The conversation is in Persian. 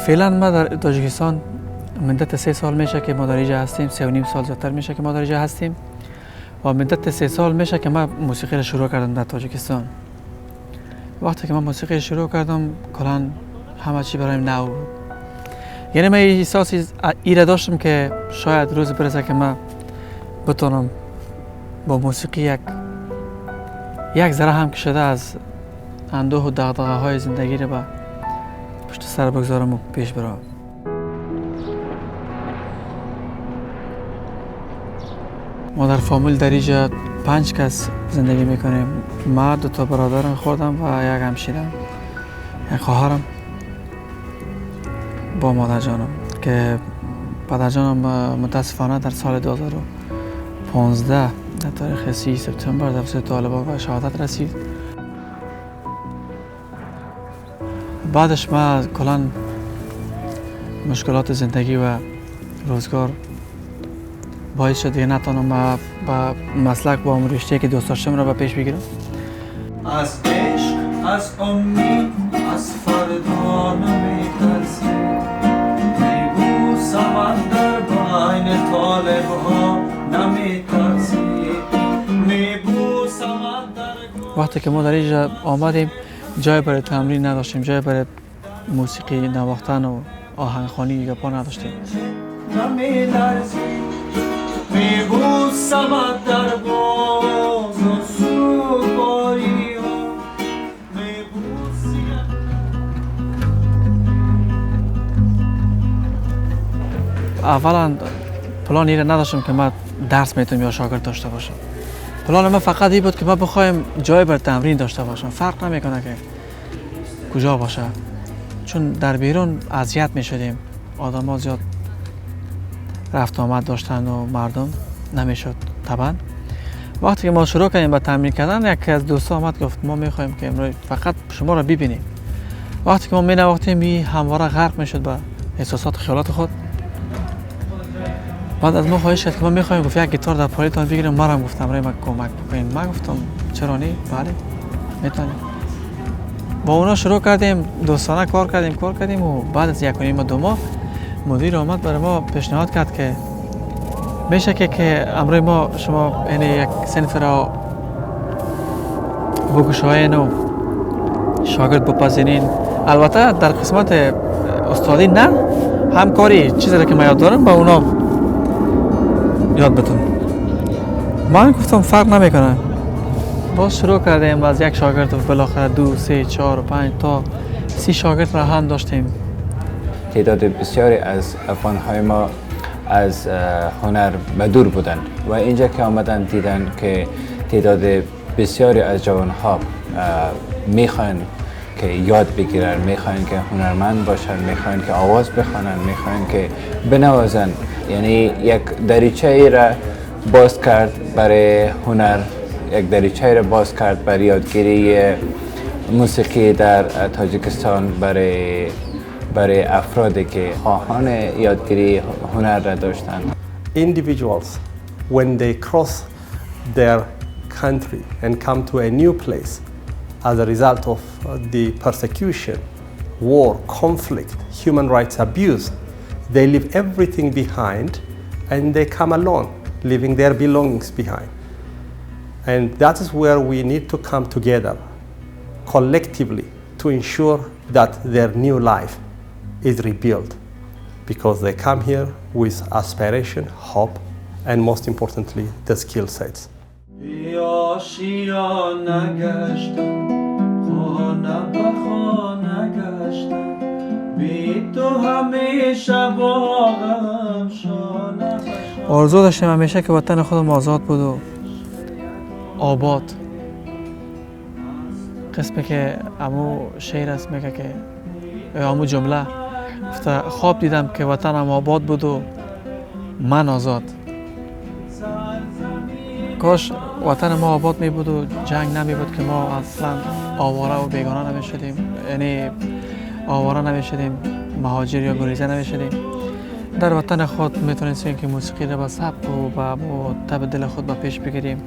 فعلا ما در تاجیکستان مدت 3 سال میشه که ما در اینجا هستیم، 3.5 سال زیادتر میشه که ما در اینجا هستیم و مدت 3 سال میشه که من موسیقی رو شروع کردم در تاجیکستان. وقتی که من موسیقی شروع کردم کلا همه چی برایم نو بود. یعنی من احساس ایره داشتم که شاید روز برسه که من بتونم با موسیقی یک ذره هم که شده از اندوه و دغدغه های زندگی رو به پشت سر بگذارم و پیش برم. ما در فامیل در اینجا 5 کس زندگی میکنیم. ما 2 تا برادرم خودم و یک همشیرم، یک خواهرم با مادر جانم که پدر جانم متاسفانه در سال 2015 در تاریخ 30 سپتامبر در وسط طالبان به شهادت رسید. بعدش ما کلا مشکلات زندگی و روزگار باعث شد دیگه نتونم با مسلک با اون رشته که دوست داشتم را به پیش بگیرم. از عشق، از امید، از فردا نمی‌ترسی، میبوسم در بین طالب‌ها نمی‌ترسی، میبوسم در. وقتی که ما در اینجا آمدیم جای برای تمرین نداشتیم، جای برای موسیقی نواختن و آهنگخوانی گپا نداشتیم. اولا پلان این نداشتم که من درس میتونم یا شاگرد داشته باشم. پلان من فقط این بود که ما بخوایم جای بر تمرین داشته باشم، فرق نمیکنه که کجا باشه، چون در بیرون اذیت میشدیم، آدم ها زیاد رفت آمد داشتن و مردم نمیشد طبعا. وقتی که ما شروع کردیم به تمرین کردن، یکی از دوستا آمد گفت ما میخوایم که امروز فقط شما را ببینیم. وقتی که ما مینواختیم می همواره غرق میشد به احساسات و خیالات خود. بعد از ما خواهش کرد که ما میخوایم، گفت یک گیتار در پایتان بگیریم. ما هم گفتم برای ما کمک بکنین. من گفتم چرا نه، بله میتونیم. با اونا شروع کردیم دوستانه کار کردیم و بعد از 1.5 2 ماه مدیر آمد برای ما پیشنهاد کرد که میشه که امروز ما شما یعنی یک صنف را بگشاین و شاگرد بپذیرین. البته در قسمت استادی نه، همکاری چیزی را که من یاد دارم با اونا یاد بدم. من گفتم فرق نمیکنه. باز شروع کردیم از یک شاگرد و بالاخره 2 3 4 5 تا 30 شاگرد را هم داشتیم. تعداد بسیاری از افغانهای ما از هنر بدور بودند و اینجا که آمدن دیدن که تعداد بسیاری از جوانها میخوان که یاد بگیرن، میخوان که هنرمند باشن، میخوان که آواز بخوانن، میخوان که بنوازن. یعنی یک دریچه ای را باز کرد برای هنر، یک دریچه ای را باز کرد برای یادگیری موسیقی در تاجیکستان برای افرادی که خواهان یادگیری هنر را داشتند. Individuals when they cross their country and come to a new place as a result of the persecution, war, conflict, human rights abuse, they leave everything behind and they come alone, leaving their belongings behind. And that is where we need to come together collectively to ensure that their new life is rebuilt, because they come here with aspiration, hope, and most importantly, the skill sets. آرزو داشتم همیشه که وطن خودم آزاد بود و آباد. قسمی که امو شعر است میگه که امو جمله خواب دیدم که وطنم آباد بود و من آزاد. کاش وطن ما آباد می بود و جنگ نمی بود که ما اصلا آواره و بیگانه نمی شدیم، یعنی آواره نمی شدیم، مهاجر یا گریزه نمی شدیم. در وطن خود می توانستیم که موسیقی را به سبک و به تب دل خود به پیش بگیریم.